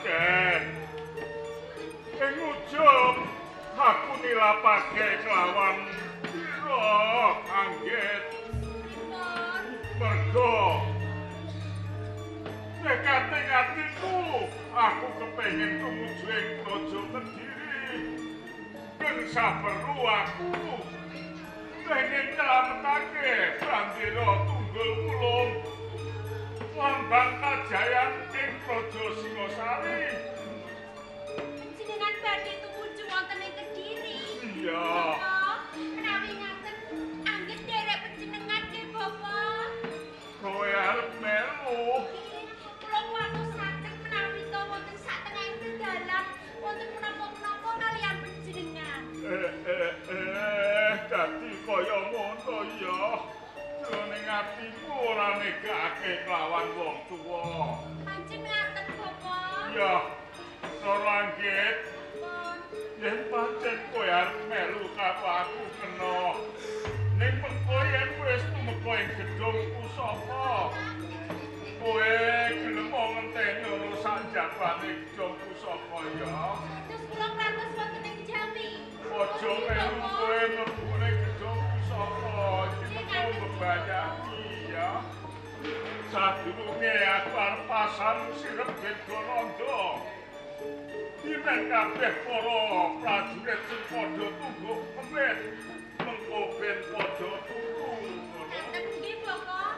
Pancen. Ing ujug aku nilapake kelawan sira Anggit. Mergo nekating atiku aku kepengin tumuju ing Praja Kediri. Ben saperlu aku pengen nyelametake Bandira Tunggul Wulung, lambang kajayan ing Praja Singasari. Panjenengan badhe tumuju wonten ing Kediri. Iya. Menawi ngaten Anggit nderek panjenengan nggih Bapak. Kowe arep melu. Kula kuwatosaken menawi to wonten satengahing dalan wonten menapa-menapa kaliyan panjenengan. Dadi kaya ngono ya. Jroning atiku ora negake kelawan wong tuwa. Pancen ngaten Bapak. Ya. Roro Anggit. Yen pancen kowe arep melu karo aku kena. Ning mengko yen wis tumeka ing gedhong pusaka, kowe gelem ngenteni sak jabane gedhong pusaka ya. Terus kula krantos wonten ing Jawi. Aja melu kowe mlebu ning gedhong pusaka, iki mengko mbebayani ya. Sadurunge aku arep pasang sirep Dirgananda. Dimen kabeh para prajurit sing padha tunggu pemit, mengko ben padha turu. Ngaten nggih Bapak.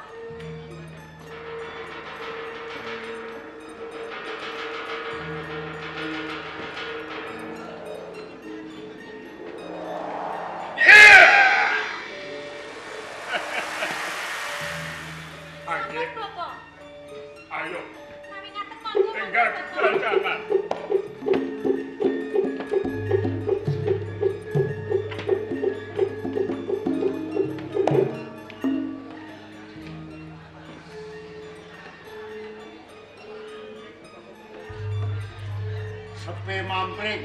Anggit, Bapak. Ayo. Menawi ngaten monggo. Tinggal jalan. Sepi mampring.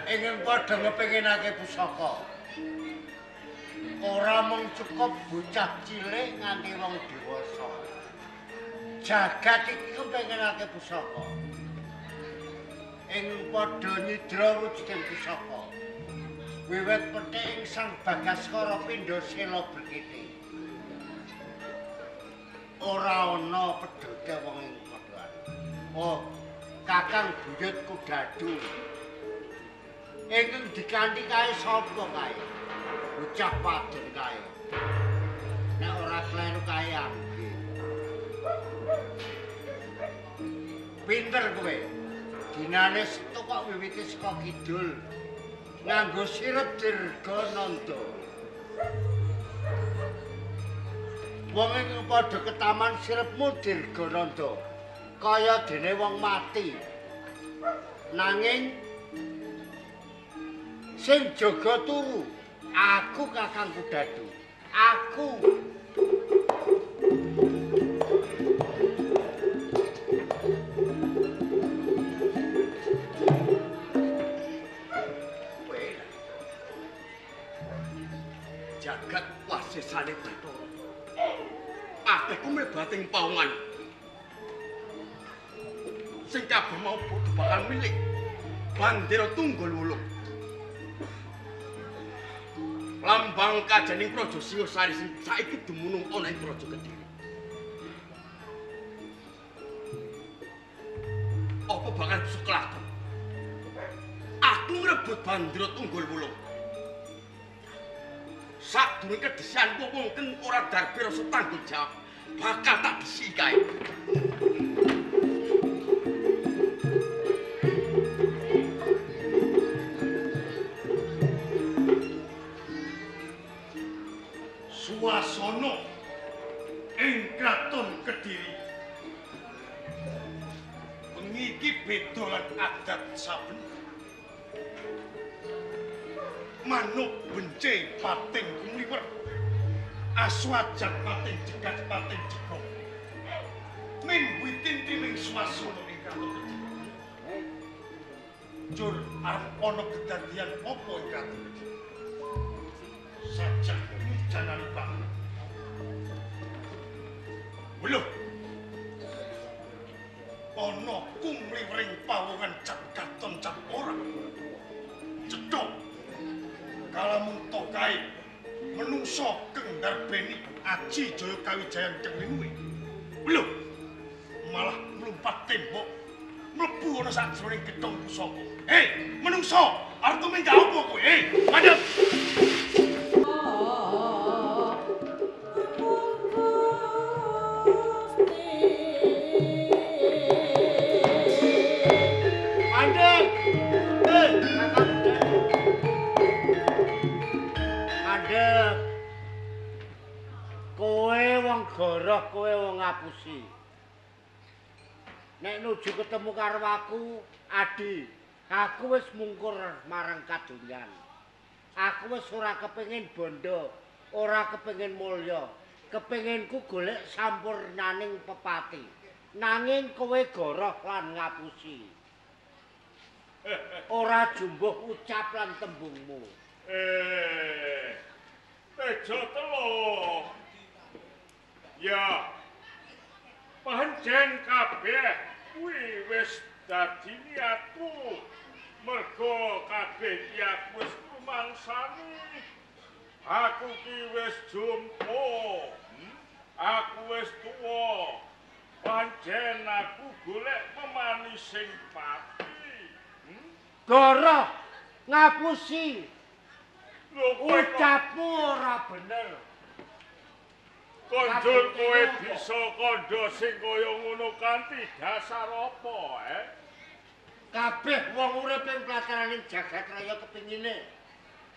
Ingin padha ngepenginake pusaka. Ora mung cukup bocah cilik nganti wong dewasa. Jagat iki kepenginake pusaka. Ing padha nyidra wujuding pusaka. Wiwit petik ing Sang Bagaskara pindha sela berkiti. Ora ana pedhote wong ing padhaan. Oh, Kakang Buyut Kudadu. Ingkang dikanthi kae sapa kae? Bocah wadon kae. Nek ora kleru kae Anggit. Pinter kowe. Dinane setu kok wiwite saka kidul. Nganggo sirep Dirgananda. Wong ing padha ketaman sirepmu Dirgananda. Kaya dene wong mati. Nanging sing jaga turu aku Kakang Kudadu. Aku. Kowe jagat wasesane Bathara. Akeh kumebating paungan. Sing kabeh mau padha bakal milik Bandira Tunggul Wulung. Lambang kajaning Praja Singasari sing saiki dumunung ana ing Praja Kediri. Apa bakal bisa kelakon? Aku ngrebut Bandira Tunggul Wulung. Sadurunge kedesian wong keng ora darbe rasa tanggung jawab, bakal tak desiki kae. Suasana ing Kraton Kediri bengi iki beda lan adat saben. Manuk bence pating kumliwer, asu ajak pating jegat pating jegok. Ming witin tining suasana ing Kraton Kediri. Jur arep ana kedadian apa ing Kraton Kediri? Sajak jangan bangun. Lho. Ana kumliwering pawongan cap katon cap ora. Cetha. Kalamun to kae menungsa keng ndarbeni aji jaya kawijayan keng linuwe. Lho. Malah mlumpat tembok mlebu ana sajroning gedhong pusaka. Hei, menungsa, arep tumindak apa kowe? Hei, madhep. Mandek. Hei, kakang. Mandek. Kowe wong goroh, kowe wong ngapusi. Nek nuju ketemu karo aku, Adi, aku wis mungkur marang kadonyan. Aku wis ora kepengin bondo, ora kepengin mulya. Kepenginku golek sampurnaning pepati. Nanging kowe goroh lan ngapusi. Ora jumbuh ucap lan tembungmu. Tejo telo. Ya. Pancen kabeh kuwi wis dadi niatku. Mergo kabeh iki aku wis rumangsani. Aku ki wis jumpo. Aku wis tuwa. Pancen aku golek pemanis sing pati. Goroh ngapusi. Lho kowe kok Ucapmu ora bener. konjur kowe bisa kandha sing kaya ngono kanthi dasar apa, eh? Kabeh wong urip ing plataraning jagat raya kepingine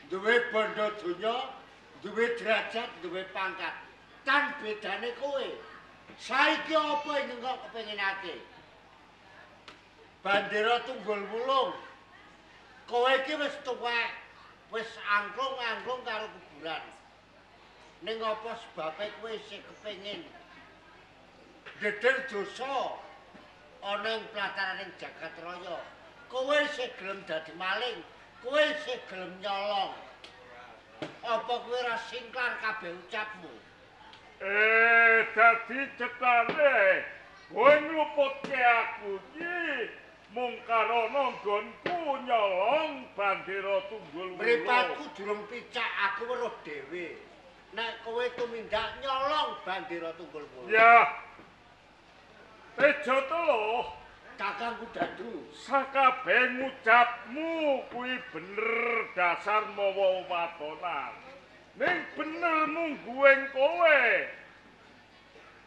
duwe bondo donya, duwe derajat, duwe pangkat. Tan bedane kowe. Saiki apa ingkang kok kepinginake? Bandera Tunggul Wulung. Kowe iki wis tuwek, wis angklung-angklung karo kuburan. Ning apa sebabe kowe isih kepengin ndeder dosa ana ing plataraning jagat raya? Kowe isih gelem dadi maling, kowe isih gelem nyolong. Apa kowe ora singklar kabeh ucapmu? Dadi cetane kowe ngluputke aku iki mung karana nggonku nyolong bandera Tunggul Wulung. Mripatku durung picak, aku weruh dhewe. Nek kowe tumindak nyolong bandera Tunggul Wulung. Ya. Tejo telo, Kakangku Dadu. sakabeh ngucapmu kuwi bener dasar mawa watonan. Ning bener mungguing kowe.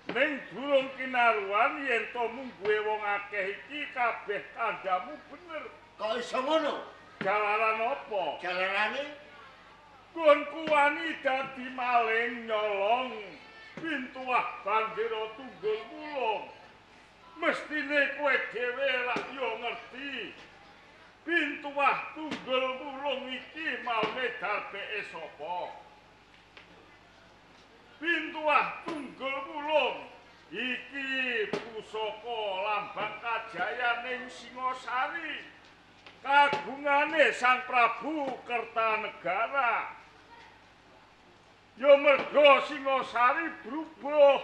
Ning durung kinaruan yen to mungguhe wong akeh iki kabeh kandhamu bener. Kok iso ngono? Jalaran apa? Jalarane Nggonku wani dadi maling nyolong pintuah bandera Tunggul Wulung. Mestine kowe dhewe lak yo ngerti. Pintuah Tunggul Wulung iki maune darbeke sapa? Pintuah Tunggul Wulung iki pusaka lambang kajayaning Singasari. Kagungane Sang Prabu Kertanegara. Ya merga Singasari brubuh.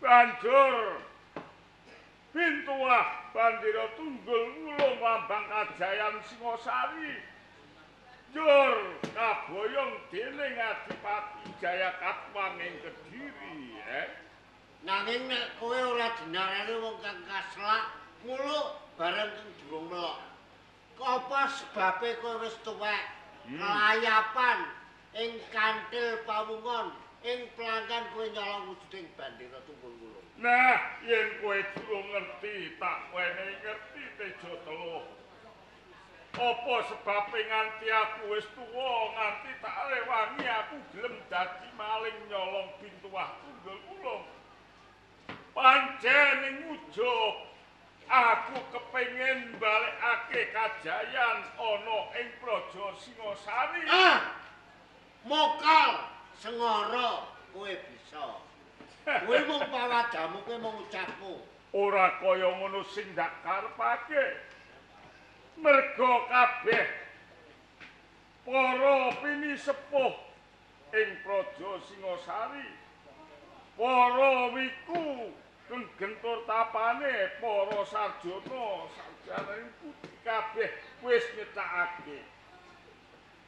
Banjur pintuah bandera Tunggul Wulung lambang kajayan Singasari. Njur kaboyong dening Adipati Jayakatwang ing Kediri, eh. Nanging nek kowe ora dinarani wong kang kaslak muluk bareng kang durung melok. Apa sebabe kowe wis tuwek kelayapan ing kantil pawungon ing plangkan kowe nyolong wujuding bandera Tunggul Wulung? Nah, yen kowe durung ngerti, tak wenehi ngerti Tejo Teluh. Apa sebabe nganti aku wis tuwa, nganti tak rewangi aku gelem dadi maling nyolong pintuah Tunggul Wulung. Pancen ing ujug aku kepengin balekake kajayan ana ing Praja Singasari. Ah! Mokal sengara kowe bisa. Kowe mung pawadamu, kowe mung ucapmu. Ora kaya ngono sing ndak karepake. Merga kabeh para pinisepuh ing Praja Singasari Para wiku kang gentur tapane para sarjana sarjana putih kabeh wis nyetakake.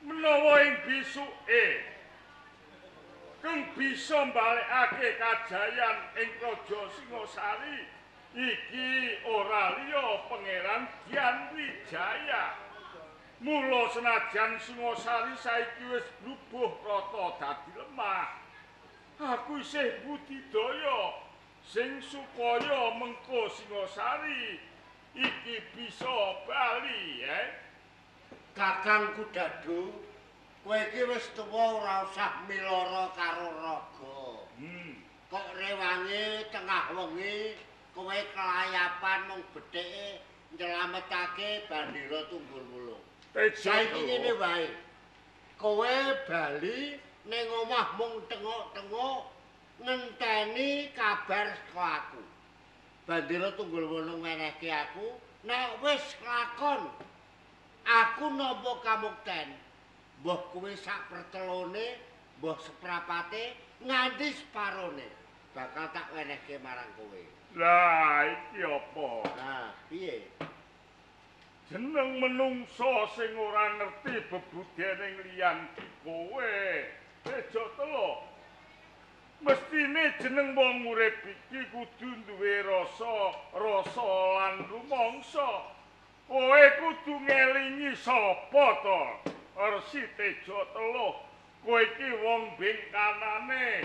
Menawa ing bisuke kang bisa mbalekake kajayan ing Praja Singasari iki ora liya Pangeran Dian Wijaya. Mula senajan Singasari saiki wis blubuh rata dadi lemah, aku isih budidaya sing supaya mengko Singasari iki bisa bali. Kakang Kudadu, kowe iki wis tuwa ora usah miloro karo raga. Kok rewangi tengah wengi kowe kelayapan mung bethike nyelametake Bandira Tunggul Wulung. Saiki ngene wae. Kowe bali ning omah mung tengok-tengok ngenteni kabar saka aku. Bandira Tunggul Wulung wenehke aku nek wis kelakon aku nampa kamukten. Mbah kowe sak pertelone, mbah seprapate, nganti separone bakal tak wenehke marang kowe. Lah iki apa? Nah, piye? Jeneng menungso sing ora ngerti bebudene liyan kowe. Tejo telo. Mestine jeneng wong urip iki kudu duwe rasa, rasa lan rumangsa. Kowe kudu ngelingi sapa to? Resi Tejo Teluh, kowe iki wong bingkanane,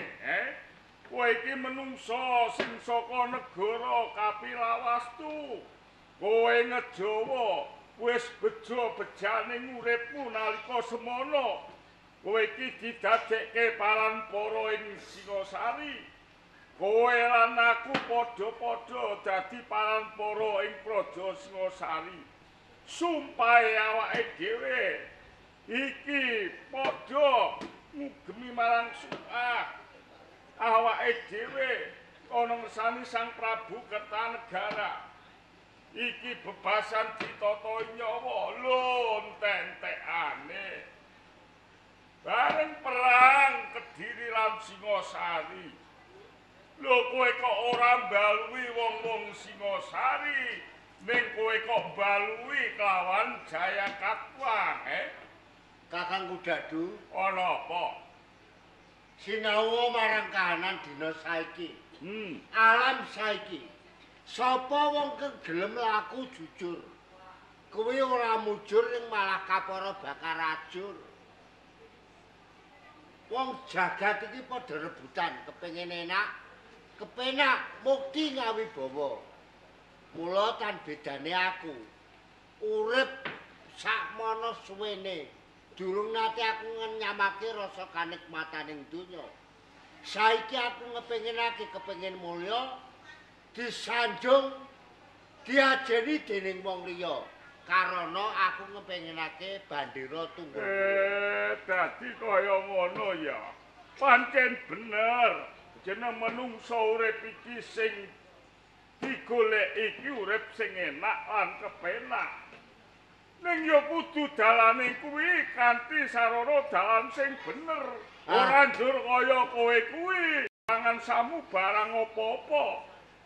Kowe iki menungso sing saka negara Kapilawastu. Kowe ngejawa wis bejo bejane uripmu nalika semana. Kowe iki didadekke paranpara ing Singasari. Kowe lan aku padha-padha dadi paranpara ing Praja Singasari. Sumpahe awake dhewe iki padha ngugemi marang sumpah awake dhewe ana ngersani Sang Prabu Kertanegara. Iki bebasan ditata nyawa lho entek-entekane. Bareng perang Kediri lan Singasari. Lho kowe kok ora mbalui wong-wong Singasari, ning kowe kok mbalui kelawan Jayakatwang, Kakang Kudadu, ana apa? Sinau marang kahanan dina saiki. Alam saiki. Sapa wong kang gelem laku jujur, kuwi ora mujur ning malah kapara bakal rajur. Wong jagat iki padha rebutan, kepengin enak, kepenak mukti ngawibawa. Mula tan bedane aku urip sakmono suwene. Durung nate aku ngenyamake rasa kanikmataning donya. Saiki aku ngepengenake kepengin mulya, disanjung, diajeni dening wong liya. Karana aku ngepengenake Bandira Tunggul. Dadi kaya ngono ya. Pancen bener. Jeneng menungso urip iki sing digoleki iki urip sing enak lan kepenak. Ning ya kudu dalane kuwi kanthi sarana dalan sing bener. Ora njur kaya kowe kuwi mangan samu barang apa-apa.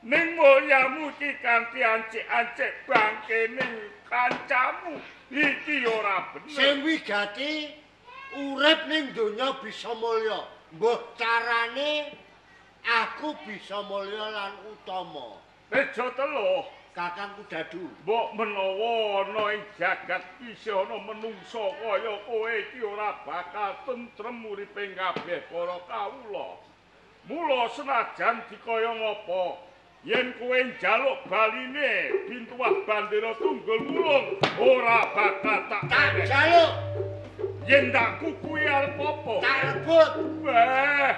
Ning mulyamu iki kanthi ancik-ancik bangkening kancamu iki ora bener. Sing wigati urip ning donya bisa mulya. Mbuh carane aku bisa mulya lan utama. Tejo Teluh. Kakang Kudadu, mbok menawa ana ing jagat isih ana menungsa kaya kowe iki ora bakal tentrem uripe kabeh para kawula. Mula senajan dikaya ngapa, yen kowe njaluk baline bintuwah Bandira Tunggul Wulung ora bakal tak jaluk. Yen tak kukuhi arep apa? Tak rebut. Weh,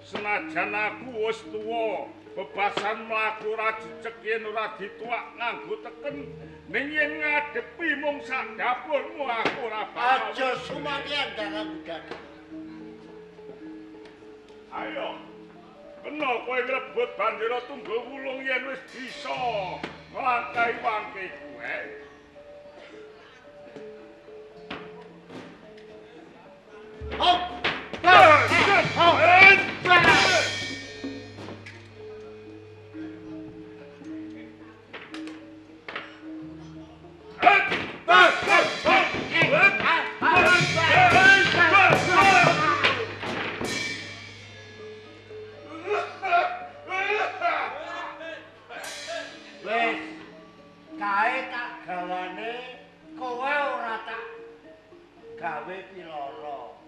senajan aku wis tuwa, bebasan mlaku ora jejeg yen ora dituak nganggo teken, ning yen ngadepi mung sak dapurmu aku ora bakal. Aja sumakian Kakang Kudadu. Ayo. Kena kowe ngrebut Bandira Tunggul Wulung yen wis bisa nglangkahi wangke kuwe. Hop! gawe piloro.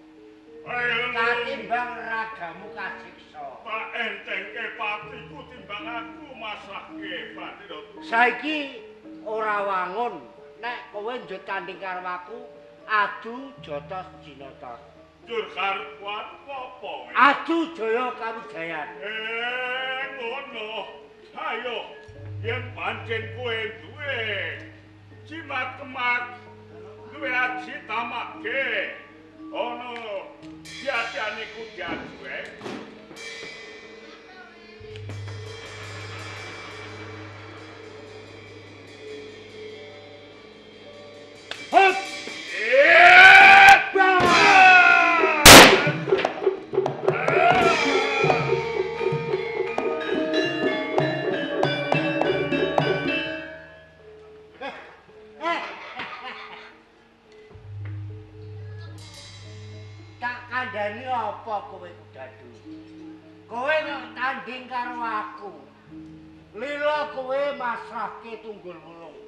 Katimbang ragamu kasiksa. Pak entengke patiku timbang aku masrahke Bandera. Saiki ora wangun nek kowe njut tanding karo aku adu jotos jinotos. Njur karepku apa? Adu jaya kawijayan. Ngono. Ayo, yen pancen kowe duwe jimat kemat, duwe aji tamake, ana diatiane ku diajuwe. Hup! Kandhani apa kowe Kudadu? Kowe nek tanding karo aku, lila kowe masrahke Tunggul Wulung.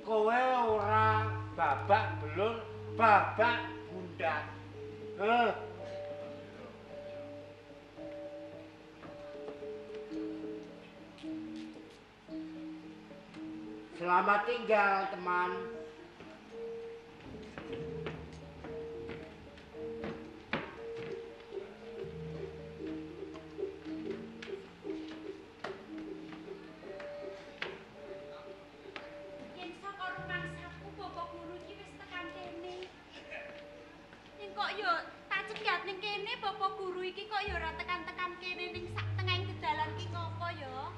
Kowe ora babak belur, babak bundak. Selamat tinggal, teman. Kok yo tak cegat ning kene Bapak Guru iki kok yo ora tekan-tekan kene ning sak tengahing dalan ki ngopo yo?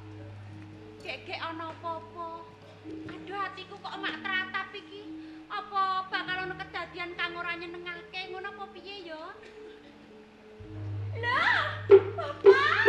Gek-gek ana apa-apa. Aduh atiku kok mak tratap iki. Apa bakal ana kedadian kang ora nyenengake ngono apa piye yo? Lah, Bapak.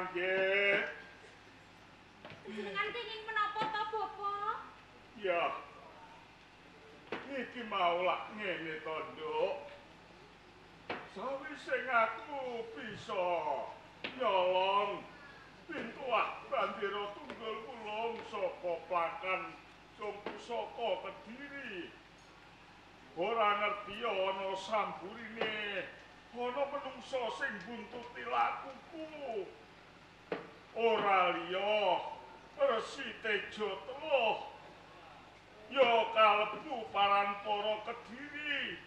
Nggih. Jenengan kenging menapa to, Bapak? Ya. Iki mau lak ngene to, Nduk. Sawise ngaku bisa nyolong pintuah Bandera Tunggul Wulung saka plakan Jong Pusaka Kediri. Ora ngerti ana samburine, ana menungsa sing buntuti lakuku. Ora liya Resi Tejo Teluh ya kalebu paranpara Kediri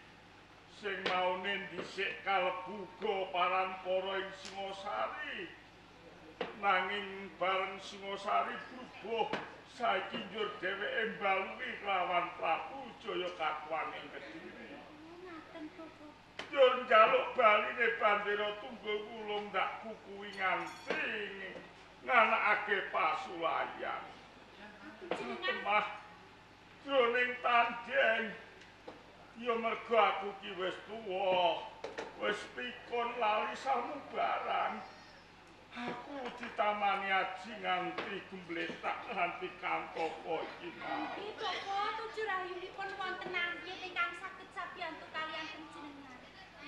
sing maune dhisik kalebu uga paranpara ing Singosari, nanging bareng Singosari brubuh saiki njur dheweke mbaluki kelawan Prabu Jayakatwang ing Kediri. Ngaten, Bapak. Njur njaluk baline Bandera Tunggul Wulung ndak kukuwi nganti nganakake pasulayan. Temah jroning tandheng ya mergo aku ki wis tuwa, wis pikun lali samubarang. Aku ditamani aji nganti gembletak nganti kantaka iki mau. Nggih, Bapak, tujuh rahayunipun wonten anggit ingkang saged sabiyantu kaliyan panjenengan.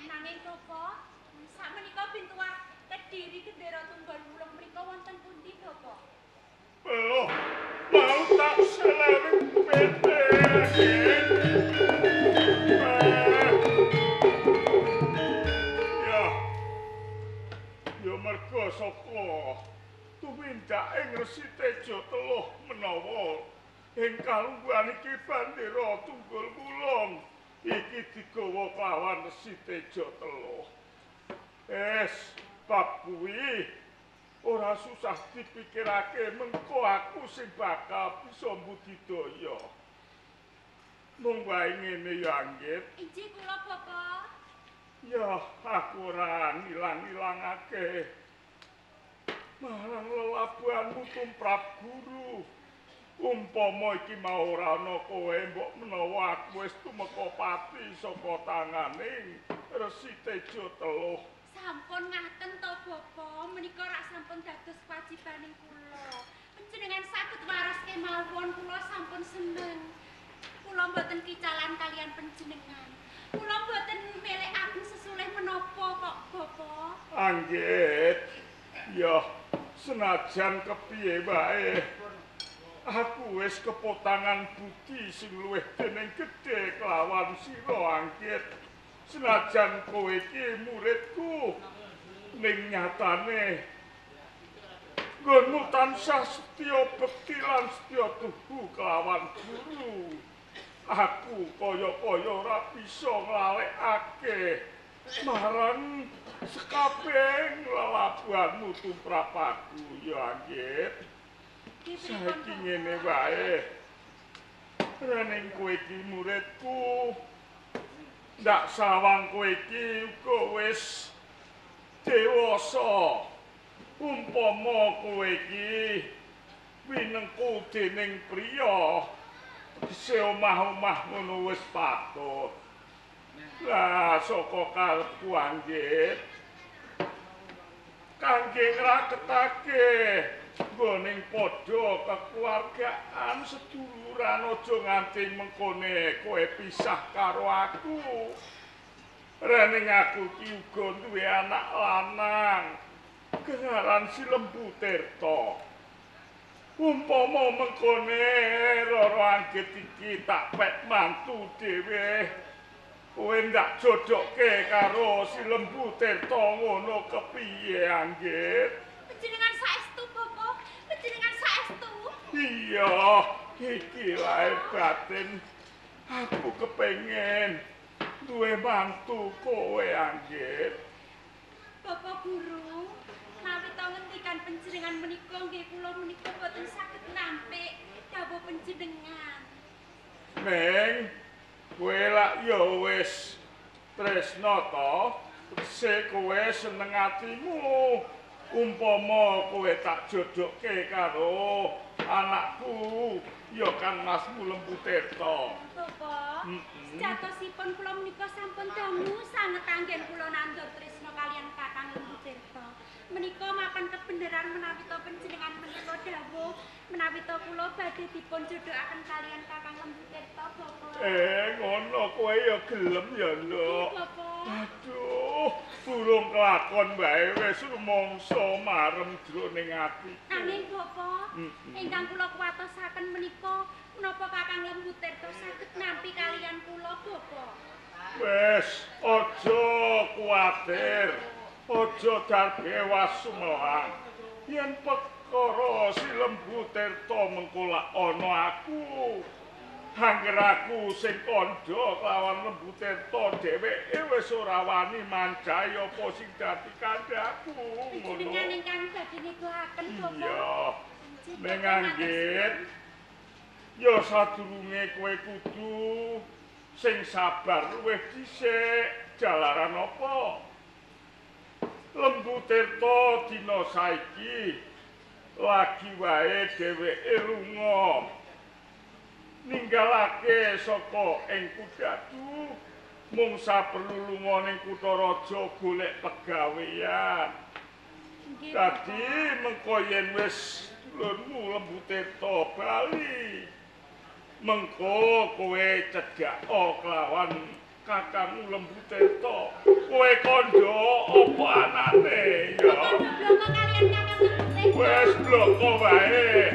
Nanging Bapak, sakmenika pintuah Kediri Gendera Tunggul Wulung mriku wonten pundi, Bapak? Loh, mau tak selewi pete. panungguhan iki Bandera Tunggul Wulung iki digawa kelawan Resi Teja Teluh. Es bab kuwi ora susah dipikirake, mengko aku sing bakal bisa mbudidaya. Mung wae ngene ya Anggit. Inggih kula Bapak. Ya aku ora ngilang-ilangake marang lelabuhanmu tumrap guru. Umpama iki mau ora ana kowe, mbok menawa aku wis tumeka pati saka tangane Resi Teja Teluh. Sampun ngaten to Bapak, menika rak sampun dados kewajibaning kula. Panjenengan saged waras kemawon, kula sampun seneng. Kula mboten kicalan kalian panjenengan. Kula mboten melekaken sesulih menapa kok Bapak. Anggit, ya senajan kepiye wae aku wis kepotangan budi sing luwih dening gedhe kelawan sira Anggit. Senajan kowe iki muridku, ning nyatane nggonmu tansah setya bekti lan setya tuhu kelawan guru. Aku kaya-kaya ora bisa nglalekake marang sekabeh lelabuhanmu tumrap aku ya Anggit. Saiki ngene wae, rening kowe iki muridku, ndak sawang kowe iki uga wis dewasa. Umpama kowe iki winengku dening priya, dise omah-omah ngono wis patut. Lah saka karepku Anggit, kangge ngraketake nggoning padha kekeluargaan seduluran, aja nganti mengkone kowe pisah karo aku. Rening aku ki uga duwe anak lanang kengaran si Lembu Tirta. Umpama mengkone Roro Anggit iki tak pek mantu dhewe, kowe ndak jodohke karo si Lembu Tirta ngono kepiye Anggit? Panjenengan saestu Bapak, panjenengan saestu. Iya, iki lair batin aku kepengin duwe mantu kowe Anggit. Bapak guru, menawi ta ngendikan panjenengan menika nggih kula menika boten saged nampik dawuh panjenengan. Neng, kowe lak ya wis tresna to, tegese kowe seneng atimu. Umpama kowe tak jodohke karo anakku, ya kan Masmu Lembu Tirta. Bapak, sejatosipun kula menika sampun dangu sanget anggen kula nandur tresna kalian Kakang Lembu Tirta. Menika mapan kebenaran menawi ta panjenengan menika dawuh menawi ta kula badhe dipun jodohaken kalian Kakang Lembu Tirta, Bapak. Ngono kowe ya gelem ya, Nduk. Aduh, durung kelakon wae wis rumangsa marem jroning ati. Nanging Bapak, ingkang kula kuwatosaken menika menapa Kakang Lembu Tirta saged nampi kalian kula, Bapak? Wis, aja kuwatir. Aja darbewas sumelang. Yen perkara si Lembu Tirta mengko lak ana aku. Angger aku sing kandha kelawan Lembu Tirta dheweke wis ora wani mancahi apa sing dadi kandhaku. Ngono. Panjenengan ingkang badhe negohaken, Bapak. Iya. Ning Anggit, ya sadurunge kowe kudu sing sabar luwih dhisik. Jalaran apa? Lembu Tirta dina saiki lagi wae dheweke lunga ninggalake saka ing Kudadu, mung saperlu lunga ning kutha raja golek pegawean. Dadi mengko yen wis dulurmu Lembu Tirta bali, mengko kowe cedhak kelawan kakangmu Lembu Tirta. Kowe kandha apa anane ya? Bloko kalian Kakang Lembu Tirta. Wis bloko wae.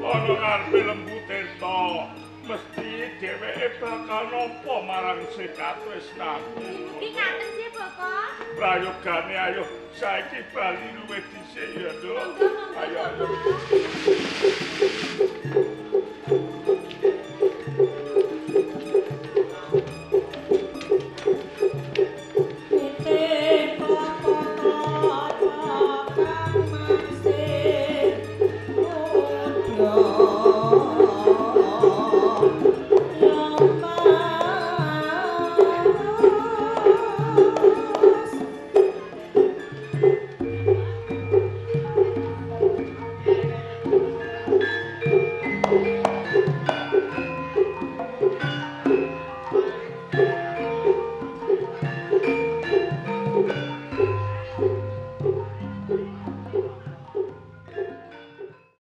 Ana ngarepe Lembu Tirta, mesti dheweke bakal nampa marang sekatresnamu. Mugi ngaten sih, Bapak. Prayogane ayo saiki bali luwih dhisik ya, Nduk. Monggo, monggo. Ayo, ayo. Bapak.